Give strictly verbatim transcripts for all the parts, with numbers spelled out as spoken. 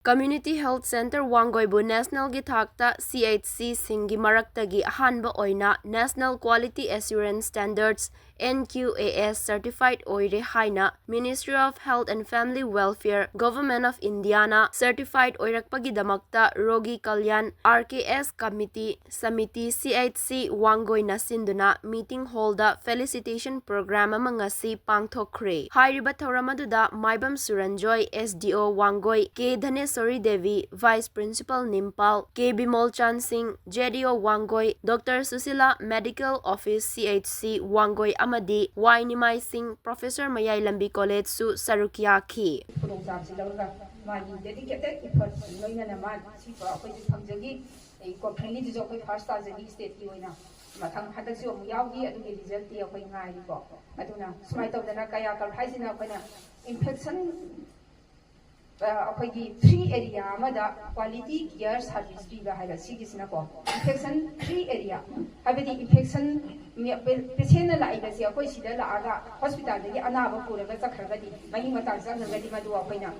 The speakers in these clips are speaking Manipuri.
Community Health Centre ꯋꯥꯡꯒꯣꯏꯕꯨ ꯅꯦꯁꯅꯦꯜꯒꯤ ꯊꯥꯛꯇ ꯁꯤ ꯑꯩꯆ ꯁꯤꯁꯤꯡꯒꯤ ꯃꯔꯛꯇꯒꯤ ꯑꯍꯥꯟꯕ ꯑꯣꯏꯅ National Quality Assurance Standards, N Q A S, certified ꯑꯣꯏꯔꯦ ꯍꯥꯏꯅ Ministry of Health and Family Welfare, Government of Indiaꯅ certified ꯑꯣꯏꯔꯛꯄꯒꯤꯗꯃꯛꯇ ꯔꯣꯒꯤ Kalyan R K S Committee, samiti, C H C ꯋꯥꯡꯒꯣꯏꯅ ꯁꯤꯟꯗꯨꯅ meeting hallꯗ felicitation program ꯑꯃ ꯉꯁꯤ ꯄꯥꯡꯊꯣꯛꯈ꯭ꯔꯦ꯫ ꯍꯥꯏꯔꯤꯕ ꯊꯧꯔꯝ ꯑꯗꯨꯗ ꯃꯥꯏꯕꯝ ꯁꯨꯔꯟꯖꯣꯏ, S D O Wangoi, K ꯙꯅꯦꯁꯣꯔꯤ Devi, Vice Principal ꯅꯤꯝꯄꯥꯜ, K ꯕꯤꯃꯣꯜꯆꯥꯟ ꯁꯤꯡ, J D O Wangoi, Doctor Sushila, Medical Office C H C Wangoi ꯑꯃꯗꯤ Y ꯅꯤꯃꯥꯏ ꯁꯤꯡ, Professor ꯃꯌꯥꯏ ꯂꯝꯕꯤ ꯀꯣꯂꯦꯖꯁꯨ ꯁꯔꯨꯛ ꯌꯥꯈꯤ꯫ ꯈꯨꯗꯣꯡꯆꯥꯕꯁꯤ ꯂꯧꯔꯒ ꯃꯥꯒꯤ dedicated effort ꯂꯣꯏꯅꯅ ꯃꯥ ꯁꯤ ꯑꯩꯈꯣꯏꯁꯨ ꯐꯪꯖꯈꯤ꯫ ꯑꯩ ꯀꯣ ꯐ꯭ꯔꯦꯟꯂꯤꯗꯨꯁꯨ ꯑꯩꯈꯣꯏ ꯐꯥꯔꯁ ꯇꯥꯖꯈꯤ ꯁ꯭ꯇꯦꯠꯀꯤ ꯑꯣꯏꯅ꯫ ꯃꯊꯪ ꯍꯟꯗꯛꯁꯨ ꯑꯃꯨꯛ ꯌꯥꯎꯈꯤ, ꯑꯗꯨꯒꯤ ꯔꯤꯖꯜꯠꯇꯤ ꯑꯩꯈꯣꯏ ꯉꯥꯏꯔꯤꯀꯣ꯫ ꯑꯗꯨꯅ ꯁꯨꯃꯥꯏꯅ ꯇꯧꯗꯅ ꯀꯌꯥꯀꯜ ꯍꯥꯏꯁꯤꯅ ꯑꯩꯈꯣꯏꯅ ꯏꯟꯐꯦꯛꯁꯟ, ꯑ, ꯑꯩꯈꯣꯏꯒꯤ ꯐ꯭ꯔꯤ ꯑꯦꯔꯤꯌꯥ ꯑꯃꯗ ꯀ꯭ꯋꯥꯂꯤꯇꯤ ꯀꯤꯌꯔ ꯁꯥꯔꯚꯤꯁ ꯄꯤꯕ ꯍꯥꯏꯕ ꯁꯤꯒꯤꯁꯤꯅꯀꯣ, ꯏꯟꯐꯦꯛꯁꯟ ꯐ꯭ꯔꯤ ꯑꯦꯔꯤꯌꯥ ꯍꯥꯏꯕꯗꯤ ꯏꯟꯐꯦꯛꯁꯟ ꯄꯦꯁꯦꯟꯅ ꯂꯥꯛꯏꯕꯁꯦ ꯑꯩꯈꯣꯏ ꯁꯤꯗ ꯂꯥꯛꯑꯒ ꯍꯣꯁꯄꯤꯇꯥꯜꯗꯒꯤ ꯑꯅꯥꯕ ꯄꯨꯔꯒ ꯆꯠꯈ꯭ꯔꯒꯗꯤ, ꯃꯍꯤꯛ ꯃꯇꯥꯡ ꯆꯪꯈ꯭ꯔꯒꯗꯤ ꯃꯗꯨ ꯑꯩꯈꯣꯏꯅ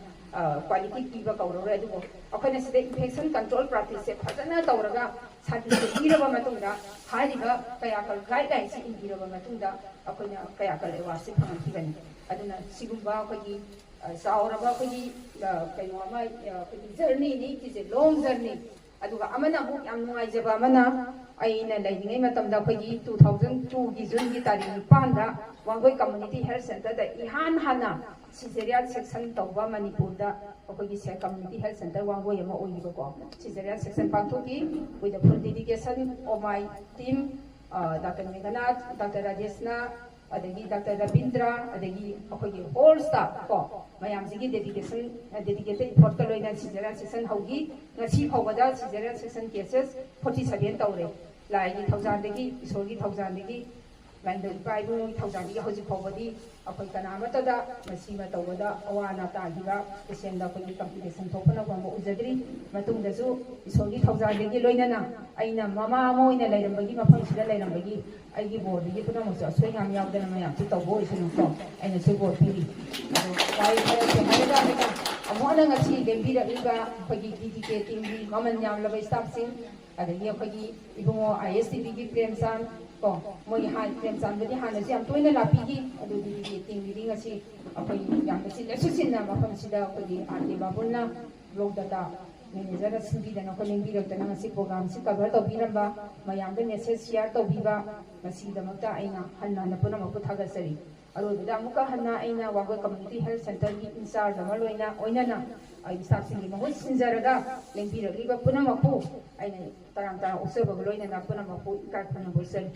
ꯀ꯭ꯋꯥꯂꯤꯇꯤ ꯄꯤꯕ ꯀꯧꯔꯔꯣꯏ꯫ ꯑꯗꯨꯕꯨ ꯑꯩꯈꯣꯏꯅ ꯁꯤꯗ ꯏꯟꯐꯦꯛꯁꯟ ꯀꯟꯇ꯭ꯔꯣꯜ ꯄ꯭ꯔꯥꯛꯇꯤꯁꯁꯦ ꯐꯖꯅ ꯇꯧꯔꯒ ꯁꯥꯔꯚꯤꯁꯁꯦ ꯄꯤꯔꯕ ꯃꯇꯨꯡꯗ, ꯍꯥꯏꯔꯤꯕ ꯀꯌꯥꯀꯜ ꯒꯥꯏꯗꯂꯥꯏꯟꯁꯤ ꯏꯟꯕꯤꯔꯕ ꯃꯇꯨꯡꯗ ꯑꯩꯈꯣꯏꯅ ꯀꯌꯥꯀꯜ ꯑꯦꯋꯥꯔꯗꯁꯤ ꯐꯪꯍꯟꯈꯤꯕꯅꯤ꯫ ꯑꯗꯨꯅ ꯁꯤꯒꯨꯝꯕ ꯑꯩꯈꯣꯏꯒꯤ, ꯑ, ꯆꯥꯎꯔꯕ ꯑꯩꯈꯣꯏꯒꯤ, ꯑ, ꯀꯩꯅꯣ ꯑꯃ, ꯑ, ꯑꯩꯈꯣꯏꯒꯤ ꯖꯔꯅꯤꯅꯤ, it is a long journey꯫ ꯑꯗꯨꯒ ꯑꯃꯅ ꯑꯃꯨꯛ ꯌꯥꯝ ꯅꯨꯡꯉꯥꯏꯖꯕ ꯑꯃꯅ, ꯑꯩꯅ ꯂꯩꯔꯤꯉꯩ ꯃꯇꯝꯗ ꯑꯩꯈꯣꯏꯒꯤ two thousand twoꯒꯤ Juneꯒꯤ ꯇꯥꯔꯤꯛ ꯅꯤꯄꯥꯟꯗ ꯋꯥꯡꯒꯣꯏ Community Health Centreꯗ ꯏꯍꯥꯟ ꯍꯥꯟꯅ cesarean section ꯇꯧꯕ ꯃꯅꯤꯄꯨꯔꯗ ꯑꯩꯈꯣꯏꯒꯤ ꯁꯦ-, Community Health Centre ꯋꯥꯡꯒꯣꯏ ꯑꯃ ꯑꯣꯏꯔꯤꯕꯀꯣ꯫ Cesarean section ꯄꯥꯡꯊꯣꯛꯈꯤ with the full dedication of my team, ꯑ, Doctor ꯃꯦꯘꯅꯥꯊ, Doctor ꯔꯥꯖꯦꯁꯅꯥ, ꯑꯗꯒꯤ Doctor ꯔꯕꯤꯟꯗ꯭ꯔ, ꯑꯗꯒꯤ ꯑꯩꯈꯣꯏꯒꯤ whole staff ꯀꯣ, ꯃꯌꯥꯝꯁꯤꯒꯤ dedication, dedicated effortꯀ ꯂꯣꯏꯅ cesarean section ꯍꯧꯈꯤ꯫ ꯉꯁꯤ ꯐꯥꯎꯕꯗ cesarean section cases forty seven ꯇꯧꯔꯦ꯫ ꯂꯥꯏꯒꯤ ꯊꯧꯖꯥꯜꯗꯒꯤ, ꯏꯁꯣꯔꯒꯤ ꯊꯧꯖꯥꯜꯗꯒꯤ, ꯂꯥꯏꯅꯤꯡꯊꯧ ꯏꯄꯥ ꯏꯕꯨꯡꯒꯤ ꯊꯧꯖꯥꯜꯗꯒꯤ ꯍꯧꯖꯤꯛ ꯐꯥꯎꯕꯗꯤ ꯑꯩꯈꯣꯏ ꯀꯅꯥꯃꯠꯇꯗ ꯃꯁꯤꯃ ꯇꯧꯕꯗ ꯑꯋꯥ ꯑꯅꯥ ꯇꯥꯈꯤꯕ patientꯗ ꯑꯩꯈꯣꯏꯒꯤ complication ꯊꯣꯛꯄꯅ ꯐꯪꯕ ꯎꯖꯗ꯭ꯔꯤ꯫ ꯃꯇꯨꯡꯗꯁꯨ ꯏꯁꯣꯔꯒꯤ ꯊꯧꯖꯥꯜꯗꯒꯤ ꯂꯣꯏꯅꯅ ꯑꯩꯅ ꯃꯃꯥ ꯑꯃ ꯑꯣꯏꯅ ꯂꯩꯔꯝꯕꯒꯤ, ꯃꯐꯝꯁꯤꯗ ꯂꯩꯔꯝꯕꯒꯤ ꯑꯩꯒꯤ ꯕꯣꯔꯗꯒꯤ ꯄꯨꯝꯅꯃꯛꯁꯨ ꯑꯁꯣꯏ ꯑꯉꯥꯝ ꯌꯥꯎꯗꯅ ꯃꯌꯥꯝꯁꯨ ꯇꯧꯕ ꯑꯣꯏꯁꯅꯨꯀꯣ꯫ ꯑꯩꯅꯁꯨ ꯕꯣꯔ ꯄꯤꯔꯤ꯫ ꯑꯗꯣ ꯋꯥꯔꯤ ꯈꯔ ꯁꯦꯝꯍꯧꯔꯀꯥꯟꯗ ꯋꯥꯅ ꯉꯁꯤ ꯂꯦꯡꯕꯤꯔꯛꯂꯤꯕ ꯑꯩꯈꯣꯏꯒꯤ ꯇꯤ ꯇꯤ ꯀꯦ ꯇꯤꯝꯒꯤ ꯃꯃꯜ ꯌꯥꯝꯂꯕ ꯁ꯭ꯇꯥꯐꯁꯤꯡ, ꯑꯗꯒꯤ ꯑꯩꯈꯣꯏꯒꯤ ꯏꯕꯨꯡꯉꯣ ꯑꯥꯏ ꯑꯦꯁ ꯇꯤ ꯚꯤꯒꯤ ꯄ꯭ꯔꯦꯝꯆꯥꯟ ꯀꯣ, ꯃꯣꯏꯒꯤ ꯍꯥꯟ ꯄ꯭ꯔꯦꯝꯆꯥꯟꯕꯨꯗꯤ ꯍꯥꯟꯅꯁꯨ ꯌꯥꯝ ꯇꯣꯏꯅ ꯂꯥꯛꯄꯤꯈꯤ, ꯑꯗꯨ ꯇꯤ ꯇꯤ ꯀꯦ ꯇꯤꯝꯒꯤꯗꯤ ꯉꯁꯤ ꯑꯩꯈꯣꯏ ꯌꯥꯝꯅ ꯆꯤꯟꯅꯁꯨ ꯆꯤꯟꯅ ꯃꯐꯝꯁꯤꯗ ꯑꯩꯈꯣꯏꯒꯤ ꯑꯥꯔ ꯀꯦ ꯕꯥꯕꯨꯜꯅ ꯕ꯭ꯂꯣꯛ ꯗꯇꯥ ꯃꯦꯅꯦꯖꯔꯅ ꯁꯤꯟꯕꯤꯗꯅ ꯑꯩꯈꯣꯏ ꯂꯦꯡꯕꯤꯔꯛꯇꯅ ꯉꯁꯤ ꯄ꯭ꯔꯣꯒ꯭ꯔꯥꯝꯁꯤ ꯀꯚꯔ ꯇꯧꯕꯤꯔꯝꯕ, ꯃꯌꯥꯝꯗ ꯃꯦꯁꯦꯖ ꯁꯤꯌꯥꯔ ꯇꯧꯕꯤꯕ, ꯃꯁꯤꯒꯤꯗꯃꯛꯇ ꯑꯩꯅ ꯍꯟꯅ ꯍꯟꯅ ꯄꯨꯝꯅꯃꯛꯄꯨ ꯊꯥꯒꯠꯆꯔꯤ꯫ ꯑꯔꯣꯏꯕꯗ ꯑꯃꯨꯛꯀ ꯍꯟꯅ ꯑꯩꯅ ꯋꯥꯡꯒꯣꯏ ꯀꯝꯃ꯭ꯌꯨꯅꯤꯇꯤ ꯍꯦꯜꯊ ꯁꯦꯟꯇꯔꯒꯤ ꯏꯟꯆꯥꯔꯖ ꯑꯃ ꯂꯣꯏꯅ ꯑꯣꯏꯅꯅ ꯑꯩ ꯁ꯭ꯇꯥꯐꯁꯤꯡꯒꯤ ꯃꯍꯨꯠ ꯁꯤꯟꯖꯔꯒ ꯂꯦꯡꯕꯤꯔꯛꯂꯤꯕ ꯄꯨꯝꯅꯃꯛꯄꯨ ꯑꯩꯅ ꯇꯔꯥꯝ ꯇꯔꯥꯝ ꯑꯣꯛꯆꯕꯒ ꯂꯣꯏꯅꯅ ꯄꯨꯝꯅꯃꯛꯄꯨ ꯏꯀꯥꯏ ꯈꯨꯝꯅꯕ ꯎꯠꯆꯔꯤ꯫